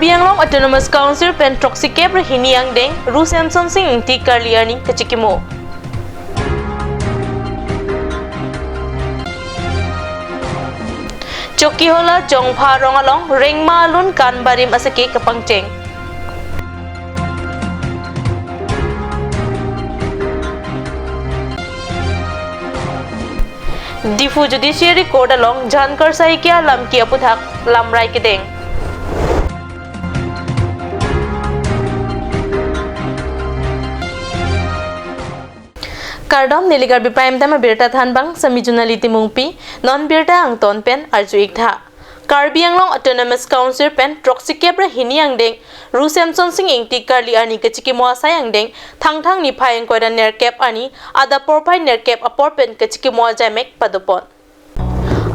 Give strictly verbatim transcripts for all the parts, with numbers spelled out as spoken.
Anglong Autonomous Council pen throksi kep ra hini angdeng Ru Semsonsing Ingti karli arni kachikimo. Chokihola Jongpha rong along rengma alun kan barim aseke kapangcheng. Diphu Judiciary Court along Jhankar Saikia Lamki aputhak lamrai kedeng. Kardom, neli Karbi Prime Time abirta thanbang, sami Junali Timungpi, non birta angton pen arju iktha. Karbi Anglong Autonomous Council pen throksi kep ra hini angdeng Ru Semsonsing Ingti karli arni kachikimo asai angdeng Thangthang niphai ingkoi ra nerkep arni adap porphai nerkep apor pen kachikimo ajaimek padopon.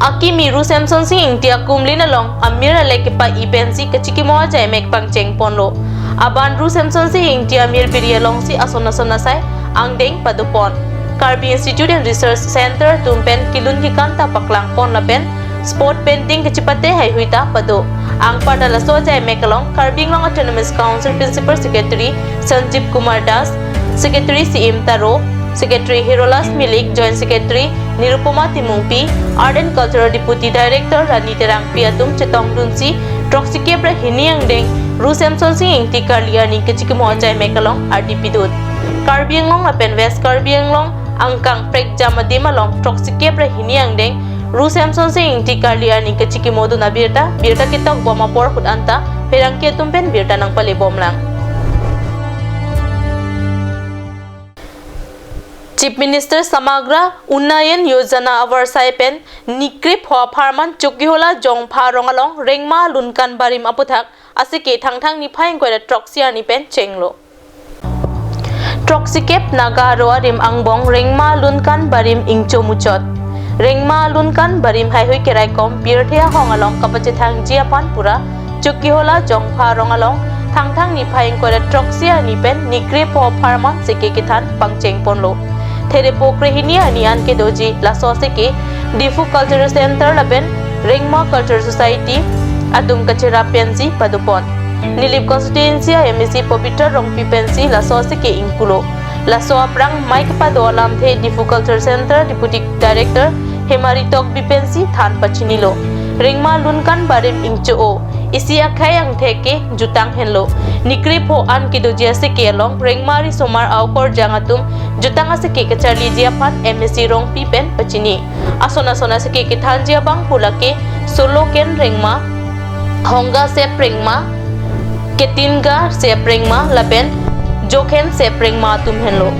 Akimi Ru Semsonsing Ingti akumlin along amir alek kepa-i pensi kachikimo ajaimek pangcheng ponlo. Aban Ru Semsonsing Ingti amir biri alongsi ason ason asai angdeng padopon. Karbi Institute and Research Center atum pen kelun kekan ta paklang pon lapen spot painting kachipate haihui ta pado. Anparta laso ajaimek along Karbi Anglong Autonomous Council Principal Secretary Sanjeev Kumar Das, Secretary C M Taro, Secretary Hirolas Milik, Joint Secretary Nirupama Timungpi, Art and Cultural Deputy Director Rani Terangpi atum chetongdunsi throksi kep ra hini angdeng Ru Semsonsing Ingti karli arni kachikimo ajaimek along ardi pidun. Karbi Anglong lapen West Karbi Anglong angkang prekjam adim along throksi kep ra hini angdeng Ru Semsonsing Ingti karli arni kachikimo dun abirta, birta ketokbom apor ahut anta pherangke atum pen birta nangpale bomlang. Chief Minister Samagra Unnayan Yojana avarsai pen nikrepho apharman Chokihola Jongpha rong along rengma alun kan barim aputhak aseke Thangthang niphai ingkoi ra throksi arni pen chenglo. Throksi kep Naga aro arim angbong rengma alun kan barim ingcho muchot. Rengma alun kan barim haihui keraikom pirthe ahong along kapachethangji aphan pura Chokihola Jongpha rong along Thangthang niphai ingkoi ra throksi arni pen nikrepho apharman seke kethan pangcheng ponlo. Therepo krehini arni an kedoji laso aseke Diphu Cultural Center lapen Rengma Cultural Society atum kacherap pensi padopon. Nilip constituency a-M A C Pabitra Rongpi pensi laso aseke ingpulo. Laso aphrang mei kepado alamthe Diphu Cultural Center Deputy Director Hemari Tokbi pensi than pachinilo. Rengma alun kan barim ingcho-o, isi akhei angthek ke jutang henlo. Nikrepho an kedoji aseke along rengma risomar aokorjang atum jutang aseke kacharliji aphan M A C Rongpi pen pachini. Ason ason aseke kethanji abangphu lake Solo Ken Rengma, Hongga Sep Rengma, Ketinga Sep Rengma lapen Jokhen Sep Rengma atum henlo.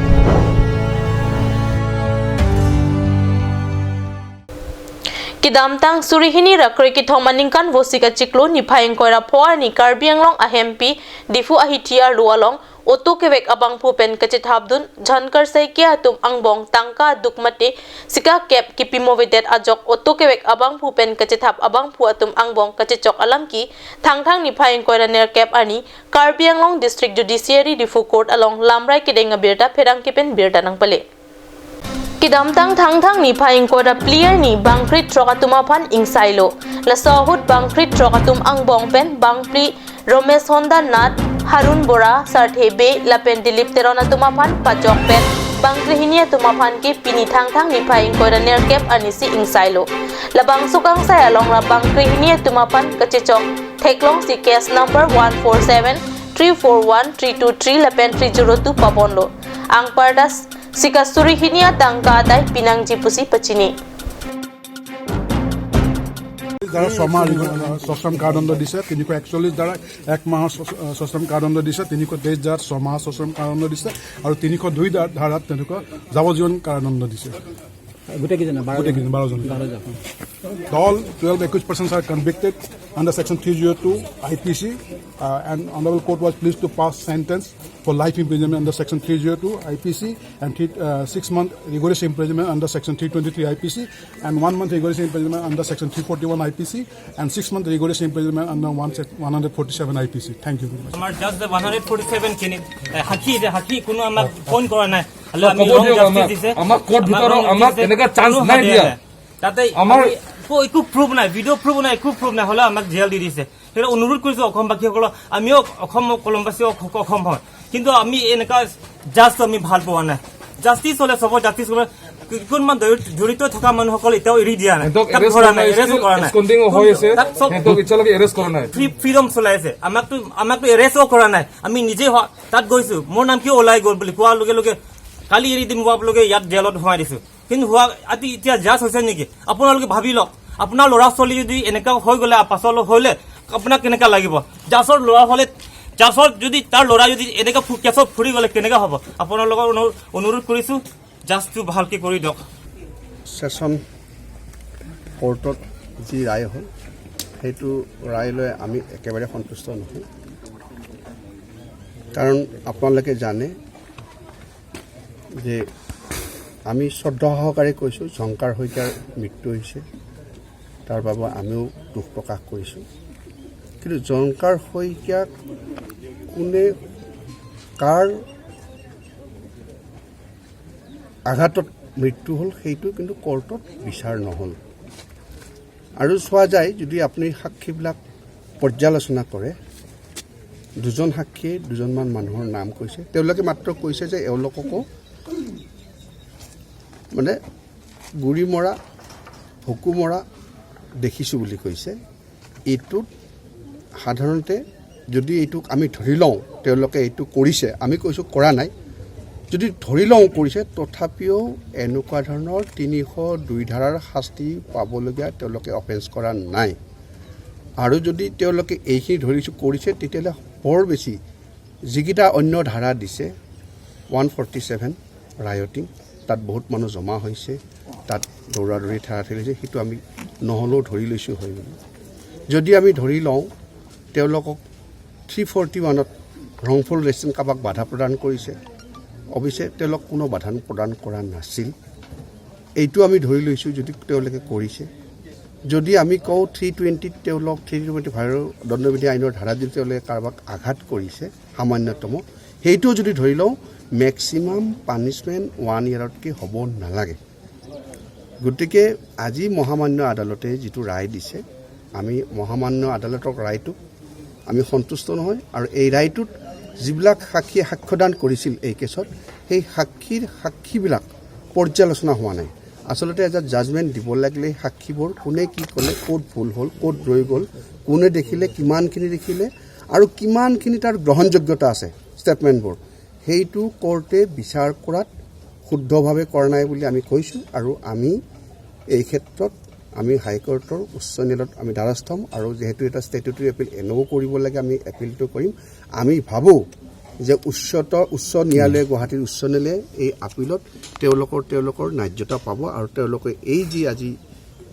Kedamtang suri hini ra kre kethom aningkan Vosik achiklo niphai ingkoi ra pho arni Karbi Anglong ahempi Diphu ahithi arlo along auto kevek abangphu pen kachethapdun Jhankar Saikia atum angbong tangka aduk mate sika kep kepimovedet ajok auto kevek abangphu pen kachethap abangphu atum angbong kachechok alam ke Thangthang niphai ingkoi ra nerkep arni Karbi Anglong District Judiciary Diphu Court along lamrai kedeng abirta pherangke pen birta nangpale. Kedamtang Thangthang niphai ingkoi ra phli arni bangkri throk atum aphan ingsailo. Laso ahut bangkri throk atum angbong pen bangphli Romesh Honda Nath, Harun Bora, Sarthe Bey lapen Dilip Teron atum aphan pajok pen bangkrehini atum aphan ke pini Thangthang niphai ingkoi ra nerkep arnisi ingsailo. Labangso kangsai along ra bangkrehini atum aphan kachechok theklongsi case number one four seven, three four one, three two three lapen three zero two pabonlo. Anparta sika suri hini atangka adai pinangji pusi pachini. যারা ছমাহ ৰিগ-, আহ, সশ্ৰম কাৰাদণ্ড দিছে, তিনিশ একচল্লিছ ধাৰা এক মাহৰ সশ-, আহ, সশ্ৰম কাৰাদণ্ড দিছে, তিনিশ তেইছ ধাৰাত ছমাহ সশ্ৰম কাৰাদণ্ড দিছে আৰু তিনিশ দুই ধা-, ধাৰাত তেওঁলোকক যাৱজ্জীৱন কাৰাদণ্ড দিছে। গোটেইকেইজনে বাৰ গোটেইকেইজন বাৰজন। বাৰজন। All twelve accused persons are convicted under section three zero two I P C, uh, and Honorable Court was pleased to pass sentence for life imprisonment under section three zero two I P C and three, uh, six month rigorous imprisonment under section three twenty-three I P C and one month rigorous imprisonment under section three forty-one I P C and six month rigorous imprisonment under one sec-, one hundred forty-seven I P C. Thank you very much. আমাৰ just one hundred forty seven খিনি, এ, সাক্ষী যে সাক্ষী কোনো আমাক ফোন কৰা নাই। হ'লেও আমি ক'ব ৰং দিয়ক জাষ্টিচ আমাক, দিছে। আমাক কোৰ্ট আমাক ভিতৰত ৰং আমাক জাষ্টিচ দিছে। এনেকা চান্স কোনো নাই হাবিয়া দিয়া। নাই। তাতে আমাৰ আমি একো, একো প্ৰুফ নাই, ভিডিঅ' প্ৰুফ নাই, একো প্ৰুফ নাই, হ'লেও আমাক জেল দি দিছে। সেইকাৰণে অনুৰোধ কৰিছো অসমবাসীসকলক, আমিও অসম, অসমবাসী অস-, অসম হয়, কিন্তু আমি এনেকা জাষ্ট আমি ভাল পোৱা নাই। জাষ্টিচ হ'লে, চবৰ জাষ্টিচ হ'লে, কোনোবা জড়িত, জড়িত থকা মানুহসকল এতিয়াও এৰি দিয়া নাই। সিহঁতক তাক এৰেষ্ট ধৰা কৰা নাই, নাই, এৰেষ্ট ষ্টিল কৰা নাই। এবস্কণ্ডিং হৈ আছে। তাক চব সিহঁতক এতিয়ালৈকে এৰেষ্ট কৰা নাই। ফ্ৰী, ফ্ৰীডম চলাই আছে। আমাকতো, আমাকতো এৰেষ্টও কৰা নাই। আমি নিজে হ-, তাত গৈছো। মোৰ নাম কিয় ওলাই গ'ল বুলি কোৱাৰ লগে লগে কালি এৰি দিম কোৱাৰ লগে ইয়াত জেলত সোমাই দিছো। কিন্তু হোৱা আজি এতিয়া জাজ হৈছে নেকি? আপোনালোকে ভাবি লওক, আপোনাৰ ল'ৰা ছোৱালী যদি এনেকা হৈ গ'লে, পাছলৈ হ'লে আপোনাক কেনেকা লাগিব? জাজৰ ল'ৰা হ'লে, জাজৰ যদি, তাৰ ল'ৰা যদি এনেকা ফু-, কেছত ফুৰি গ'লে কেনেকা হ'ব? আপোনালোকক অনু-, অনুৰোধ কৰিছো, জাজটো ভালকে কৰি দিয়ক। ছেছন কৰ্টত যি ৰায় হ'ল, সেইটো ৰায় লৈ আমি একেবাৰে সন্তুষ্ট নহয়। কাৰণ আপোনালোকে জানে যে আমি শ্ৰদ্ধা সহকাৰে কৈছোঁ, ঝংকাৰ শইকীয়াৰ মৃত্যু হৈছে, তাৰ বাবে আমিও দুখ প্ৰকাশ কৰিছোঁ। কিন্তু ঝংকাৰ শইকীয়াক কোনে, কাৰ আঘাতত মৃত্যু হ'ল, সেইটো কিন্তু কৰ্টত বিচাৰ নহ'ল। আৰু চোৱা যায়, যদি আপুনি সাক্ষীবিলাক পৰ্যালোচনা কৰে, দুজন সাক্ষীয়ে দুজনমান মানুহৰ নাম কৈছে। তেওঁলোকে মাত্ৰ কৈছে যে এওঁলোককো মানে গুৰি মৰা, ভুকু মৰা দেখিছোঁ বুলি কৈছে। এইটোত সাধাৰণতে যদি এইটোক আমি ধৰি লওঁ, তেওঁলোকে এইটো কৰিছে, আমি কৈছোঁ কৰা নাই, যদি ধৰি লওঁ কৰিছে, তথাপিও এনেকুৱা ধৰণৰ তিনিশ দুই ধাৰাৰ শাস্তি পাবলগীয়া তেওঁলোকে অফেন্স কৰা নাই। আৰু যদি তেওঁলোকে এইখিনি ধৰিছোঁ কৰিছে, তেতিয়াহ'লে বৰ বেছি যিকেইটা অন্য ধাৰা দিছে, ওৱান ফৰ্টি ছেভেন ৰায়টিং, তাত বহুত মানুহ জমা হৈছে, তাত দৌৰা দৌৰি ঠেলা ঠেলি হৈছে, সেইটো আমি নহ'লেও ধৰি লৈছোঁ হয় বুলি। যদি আমি ধৰি লওঁ, তেওঁলোকক থ্ৰী ফৰ্টি ওৱানত ৰংফুল ৰেচিং কাৰোবাক বাধা প্ৰদান কৰিছে, অৱশ্যে তেওঁলোকক কোনো বাধা প্ৰদান কৰা নাছিল। এইটো আমি ধৰি লৈছোঁ যদি তেওঁলোকে কৰিছে। যদি আমি কওঁ থ্ৰী টুৱেণ্টিত তেওঁলোক, থ্ৰী টুৱেণ্টি ফাইভৰ দণ্ডবিধি আইনৰ ধাৰা যদি তেওঁলোকে কাৰোবাক আঘাত কৰিছে সামান্যতম, সেইটো যদি ধৰি লওঁ, মেক্সিমাম পানিচমেণ্ট ওৱান ইয়েৰতকৈ হ'ব নালাগে। গতিকে আজি মহামান্য আদালতে যিটো ৰায় দিছে, আমি মহামান্য আদালতৰ ৰায়টো আমি সন্তুষ্ট নহয়। আৰু এই ৰায়টোত যিবিলাক সাক্ষীয়ে সাক্ষ্যদান কৰিছিল এই কেছত, সেই সাক্ষীৰ সাক্ষীবিলাক পৰ্যালোচনা হোৱা নাই। আচলতে এটা জাজমেণ্ট দিব লাগিলে সাক্ষীবোৰ কোনে কি ক'লে, ক'ত ভুল হ'ল, ক'ত ৰৈ গ'ল, কোনে দেখিলে, কিমানখিনি দেখিলে আৰু কিমানখিনি তাৰ গ্ৰহণযোগ্যতা আছে ষ্টেটমেণ্টবোৰ, সেইটো কৰ্টে বিচাৰ কৰাত শুদ্ধভাৱে কৰা নাই বুলি আমি কৈছোঁ। আৰু আমি এই ক্ষেত্ৰত আমি হাইকোৰ্টৰ উচ্চ ন্যায়ালয়ত আমি দ্বাৰস্থ হ'ম। আৰু যিহেতু এটা ষ্টেটুটৰী এপিল এনেও কৰিব লাগে, আমি এপিলটো কৰিম। আমি ভাবোঁ যে উচ্চত-, উচ্চ ন্যায়ালয়ে, গুৱাহাটীৰ উচ্চ ন্যায়ালয়ে এই আপিলত তেওঁলোকৰ, তেওঁলোকৰ ন্যায্যতা পাব আৰু তেওঁলোকে এই যি আজি,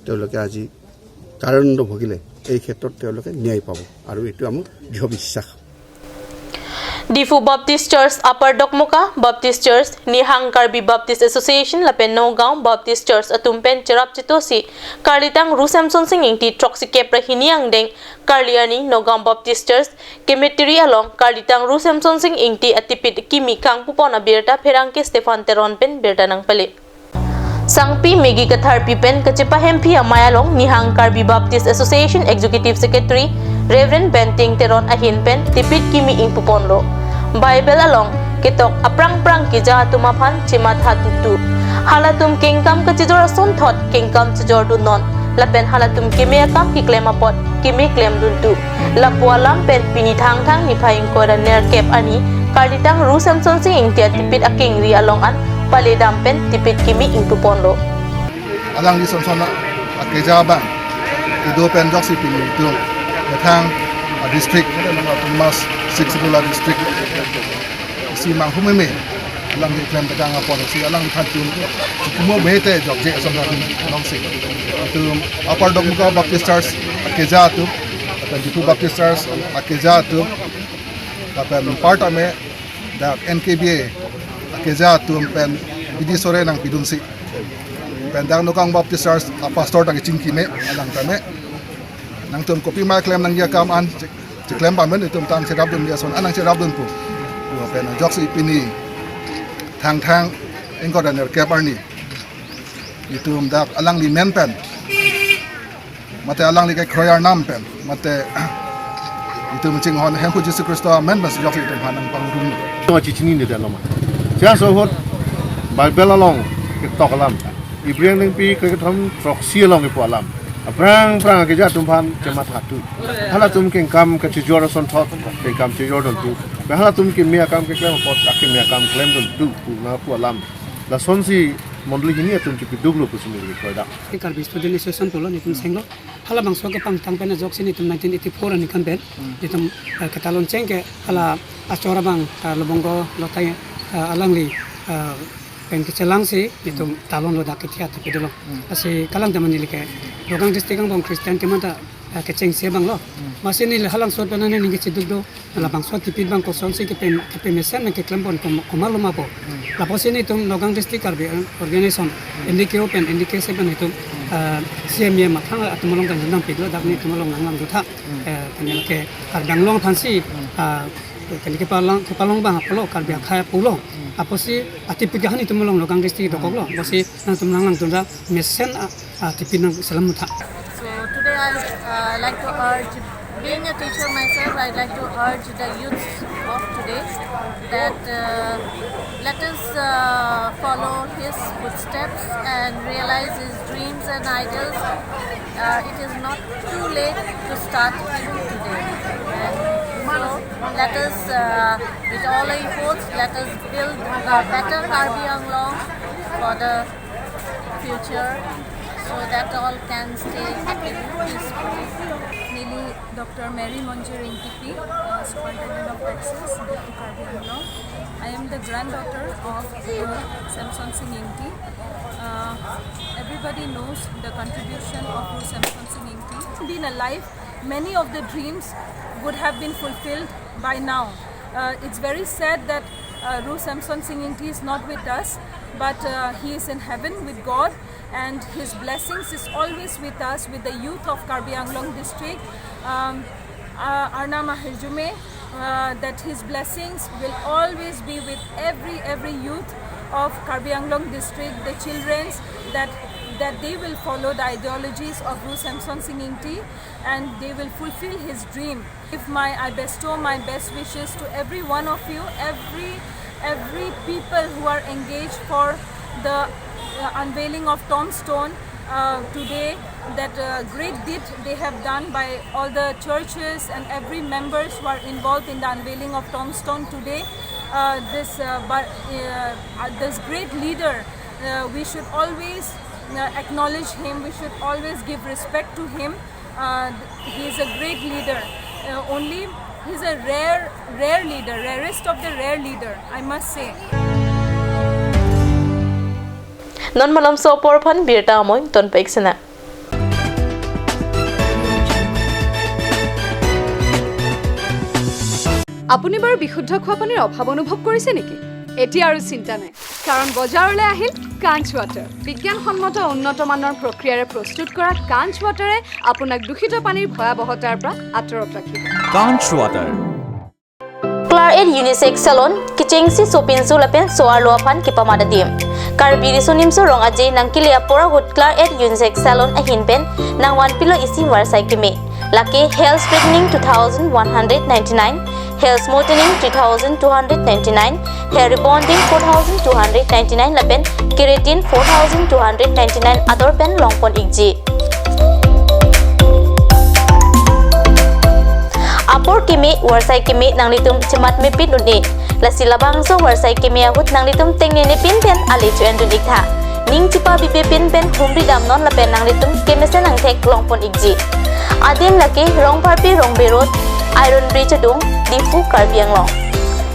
তেওঁলোকে আজি কাৰাদণ্ড ভুগিলে, এই ক্ষেত্ৰত তেওঁলোকে ন্যায় পাব আৰু এইটো আমাৰ দৃঢ় বিশ্বাস। Diphu Baptist Church Upper Dokmoka, Baptist Church, Nihang Karbi Baptist Association lapen Nagaon Baptist Church atum pen cherap chetosi Karlitang Ru Semsonsing Ingti throksikep ra hini angdeng karli arni Nagaon Baptist Church cemetery along Karlitang Ru Semsonsing Ingti atipit kimi kangpupon abirta pherangke Stephen Teron pen birta nangpale. Sangpi Megi Katharpi pen kachepahemphi amei along Nihang Karbi Baptist Association Executive Secretary Reverend Benting Teron ahin pen tipit kimi ingpuponlo. Bible along ketok aphrang phrang keja atum aphan chematha tutu. Halatum kengkam kachejor asonthot kengkam chejordunnon. Lapen halatum keme akam keklem apot keme klemduntu. Lapu alam pen pini Thangthang niphai ingkoi ra nerkep arni Karlitang Ru Semsonsing Ingti atipit akengri along an paledam pen tipit kimi ingpuponlo. Alangli Semson akeja abang kedo pen ajoksi pini itum methang adistrict, Autonomous Sixth Schedule adistrict isi manghumeme alangli klem kedang apot si alangli thantum kumo bete jokje asam atum alongsi itum Upper Dokmoka Baptist Church akeja atum, lapen Diphu Baptist Church akeja atum, lapen apartame dak N K B A akeja atum pen bidi sore nangpidunsi, pen dak Nagaon Baptist Church apastor ta kechingkime alang tame nangtum kopima klem nangji akam an che-, cheklem pamen itum tang cherapdunji ason an nangcherapdunpo. Lapen ajoksi pini Thangthang ingkoi ra nerkep arni itum dak alangli men pen mate alangli kekroi arnam pen mate Itum chinghon Hemphu Jisu Khristo amen bas jok itum hanang pangrum. Tong chichini ni dan nama. Sia sohot Bible along ketok alam. Ibri angdengpi kethom throksi along ipu alam. Aphrang phrang keja atum aphan chematha tu. Halatum kengkam kachijor asonthot, kengkam chijor dun tu. Halatum keme akam keklem apot, akeme akam klem dun tu, pu na pu alam. Lasonsi mondoli hini atum chipiduk lo pusi neli koida. Karbi Student Association pulo netum senglo. Halabangso kepangthang pen ajoksi netum nineteen eighty-four aningkan pen netum, eh, ketalon cheng ke hala achor abang, eh, Lobonggo Lotai, eh, alangli, eh, pen kechelangsi netum talonlo dak kethiat tapi dolo. Lasi kalang teman neli ke Rogang district angbong Christian teman ta, eh, kechengsi abang lo. Lasi neli halangsot pen neli kechiduk do. Labangso atipit abang kosonsi kepe, kepemesen nang keklem pon kom-, komatlo ma po. Lapusi netum Nagaon District Karbi Organization, N D K O pen, N D K C pen netum, eh, C M A mathang atum along kan jundam pik lo, dak netum along nanglang jutha. Eh, kami ke Karbi Anglong aphansi, ah, kami kepalong, kepalong abang apotlo, Karbi akhei apotlo. Lapusi atipit kahan netum along Nagaon District dokoklo. Lapusi nangtum nanglang jutha mesen, ah, ah, atipit nang selam jutha. So today I, uh, like to urge, being a teacher myself, I'd like to urge the youths of today that, uh, let us, uh, follow his footsteps and realize his dreams and ideals. Uh, it is not too late to start even today. And so let us, uh, with all efforts, let us build a better Karbi Anglong for the future, so that all can stay happily, peacefully. Neli Doctor Mary Monjir Ingtipi, uh, Superintendent of Taxes, Difu Karbi Anglong. I am the granddaughter of Ru Semson Sing Ingti. Uh, everybody knows the contribution of Ru Semson Sing Ingti. Been alive, many of the dreams would have been fulfilled by now. Uh, it's very sad that, uh, Ru Semson Sing Ingti is not with us, but, uh, he is in heaven with God, and his blessings is always with us, with the youth of Karbi Anglong district. Um, uh, Arnam ahirjume, uh, that his blessings will always be with every, every youth of Karbi Anglong district, the childrens that, that they will follow the ideologies of Ru Semson Sing Ingti and they will fulfill his dream. If my, I bestow my best wishes to every one of you, every, every people who are engaged for the, uh, unveiling of tombstone, uh, today, that, uh, great deed they have done by all the churches and every members who are involved in the unveiling of tombstone today. Uh, this, uh, but, uh, uh, this great leader, uh, we should always, uh, acknowledge him. We should always give respect to him. Uh, he is a great leader. Uh, only he's a rare, rare leader, rarest of the rare leader, I must say. Non malomso apor aphan birta amoi ton paik sena. আপুনি বাৰু বিশুদ্ধ খোৱা পানীৰ অভাৱ অনুভৱ কৰিছে নেকি? এতিয়া আৰু চিন্তা নাই, কাৰণ বজাৰলৈ আহিল কাঞ্চ ৱাটাৰ। বিজ্ঞানসন্মত উন্নত মানৰ প্ৰক্ৰিয়াৰে প্ৰস্তুত কৰা কাঞ্চ ৱাটাৰে আপোনাক দূষিত পানীৰ ভয়াৱহতাৰ পৰা আঁতৰত ৰাখিব। Kanch Water. Claret Unisex Salon, kechengsi sopinso lapen so-arlo aphan kepamat adim. Karbi Riso Nimso Rong Aje nangkele apor ahut Claret Unisex Salon ahin pen nangvanpilo isi varsai keme. Lake hair straightening two thousand one hundred ninety-nine, hair smoothening three thousand two hundred ninety-nine, hair rebonding four thousand two hundred ninety-nine lapen keratin four thousand two hundred ninety-nine ador pen longpon ikji. Apor keme, varsai keme nanglitum chematmepin un-e. Lasi labangso varsai keme ahut nanglitum tengnene pin pen ale cho-en dun iktha. Ning chepabibe pin pen humri damnon lapen nanglitum kemesen angthek longpon ikji. Adim lake Rongpharpi Rongbe Road, Iron Bridge adung, Diphu, Karbi Anglong.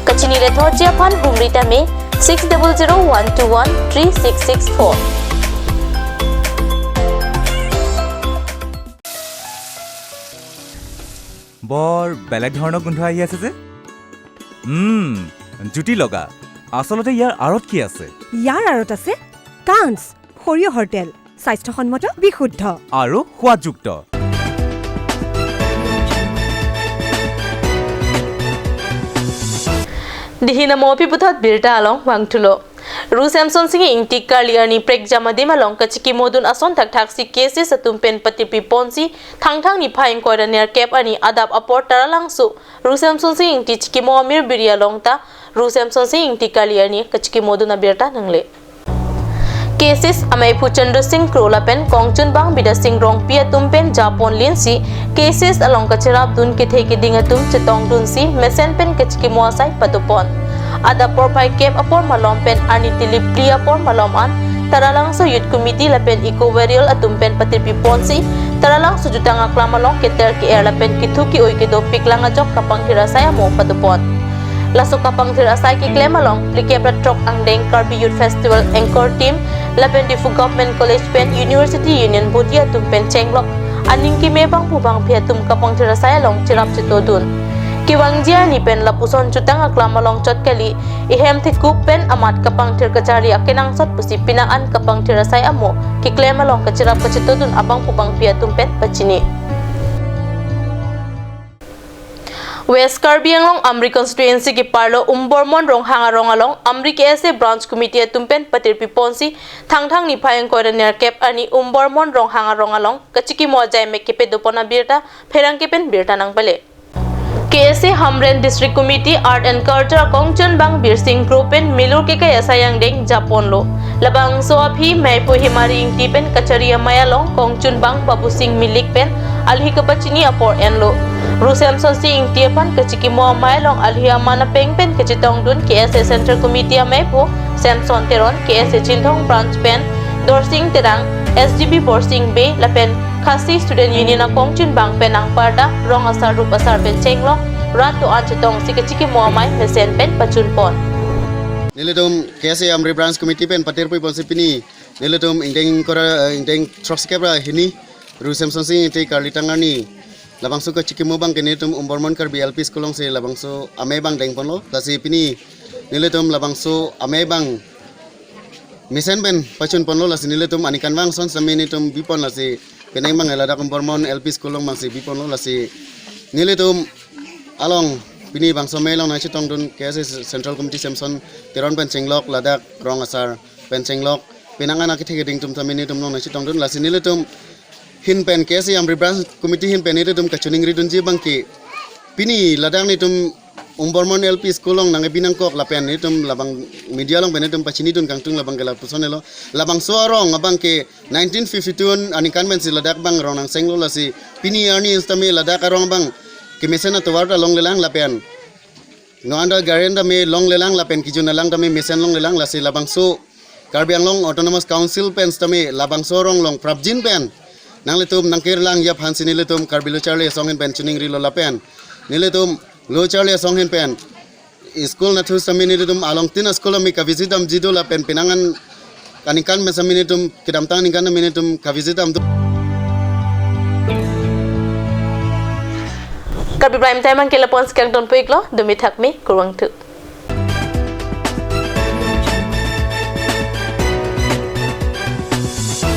Kachinine thotji aphan humri tame six double zero one two one three six six four. বৰ বেলেগ ধৰণৰ গোন্ধ আহি আছে যে। উম, জুতি লগা। আচলতে ইয়াৰ আঁৰত কি আছে? ইয়াৰ আঁৰত আছে কাঞ্চ, সৰিয়হৰ তেল, স্বাস্থ্যসন্মত, বিশুদ্ধ। আৰু সোৱাদযুক্ত। Dihina mopi puthot birta along vangthulo. Ru Semsonsing Ingti Karli arni prekjam adim along kachikimodun ason thakthaksi KSS atum pen patirpi ponsi Thangthang niphai ingkoi ra nerkep arni adap apor Taralangso Ru Semsonsing Ingti chikimo amir biri along ta Ru Semsonsing Ingti Karli arni kachikimodun abirta nangle. KSS ameiphu Chandra Singh Kro lapen kongchunbang Bidya Singh Rongpi atum pen japon linsi KSS along kachirapdun kethe keding atum chetongdunsi mesen pen kachikimo asai patupon. Adap porphai kep apor malom pen arni tilip phli apor malom an Taralangso Youth Committee lapen Eco Warrior atum pen patirpi ponsi Taralangso jutang aklam along keter ke-er lapen kethu ke-oi kedopik lang ajok kapangthir asai amo patupon. Laso kapangthir asai keklem along phlikep ra throk angdeng Karbi Youth Festival Anchor Team lapen Diphu Government College pen University Union Body atum pen chenglok aning keme bangphu bangphi atum kapangthir asai along chirap chetodun. Kevangji arni pen lapuson jutang aklam along chot kali, ehem thekup pen amat kapangthir kacharli akenangsot pusi penang an kapangthir asai amo keklem along kachirap kachetodun abangphu bangphi atum pen pachini. West Karbi Anglong Amri constituency keparlo Umbormon Ronghang arong along Amri KSA Branch Committee atum pen patirpi ponsi Thangthang niphai ingkoi ra nerkep arni Umbormon Ronghang arong along kachikimo ajaimek kepadopon abirta pherangke pen birta nangpale. KSA Hamren District Committee Art and Culture kongchunbang Birsing Kro pen milur kekai asai angdeng japonlo. Labangso aphi meiphu Himari Ingti pen kachari amei along kongchunbang Babu Singh Milik pen alhi kapachini apor enlo. Ru Semsonsing Ingti aphan kachikimo amei along alhi aman apeng pen kachetongdun KSA Central Committee ameiphu Samson Teron, KSA Chinthong Branch pen Dorsing Terang, SGB Borsing Bey lapen Khasi Student Union akongchunbang pen nangparta rong asar rup asar pen chenglok rat to-an chetongsi kachikimo amei mesen pen pachunpon. Nelitum KSA Amri Branch Committee pen patirpi ponsi pini nelitum ingdeng kora, eh, ingdeng throksikep ra hini Ru Semsonsing Ingti Karli tang arni labangso kachikimo abangke nelitum Umbormon Karbi L P School alongsi labangso amei abang dengponlo. Lasi pini nelitum labangso amei abang mesen pen pachunponlo, lasi nelitum aningkanvang ason sitame nelitum bipon, lasi penang abang ladak Umbormon L P School along abangsi biponlo, lasi nelitum along pini bangso amei along nangchetongdun KSA Central Committee Samson Teron pen chenglok ladak rong asar pen chenglok penang an akethe keding atum sitame nelitum along nangchetongdun, lasi nelitum ahin pen KSA Amri Branch Committee ahin pen nelitum kachiningridunji abangke pini ladak nelitum Umbormon L P School along nangkebi nangkok lapen nelitum labang media along pen nelitum pachinidun kangtung labangke lapuson helo. Labangso arong abangke nineteen fifty-two aningkan pensi ladak abang rong nangchenglo, lasi pini arni sitame ladak arong abang kemesen atovar ta longlelang lapen non-anda gari an tame longlelang lapen kejun alang tame mesen longlelang, lasi labangso Karbi Anglong Autonomous Council pen sitame labangso arong along prapjin pen nanglitum nangkirlang ji aphansi nelitum Karbi Lo Charli Asong ahin pen chiningrilo lapen nelitum Lo Charli Asong ahin pen school nathu sitame nelitum along tin a-school ami kavisit damji do lapen penang an aningkan pen sitame nelitum kedamtang aningkan sitame nelitum kavisit damdo. Karbi Prime Time abangke lapon si kangtonpo iklo, dumi thakmi, kurvangthu.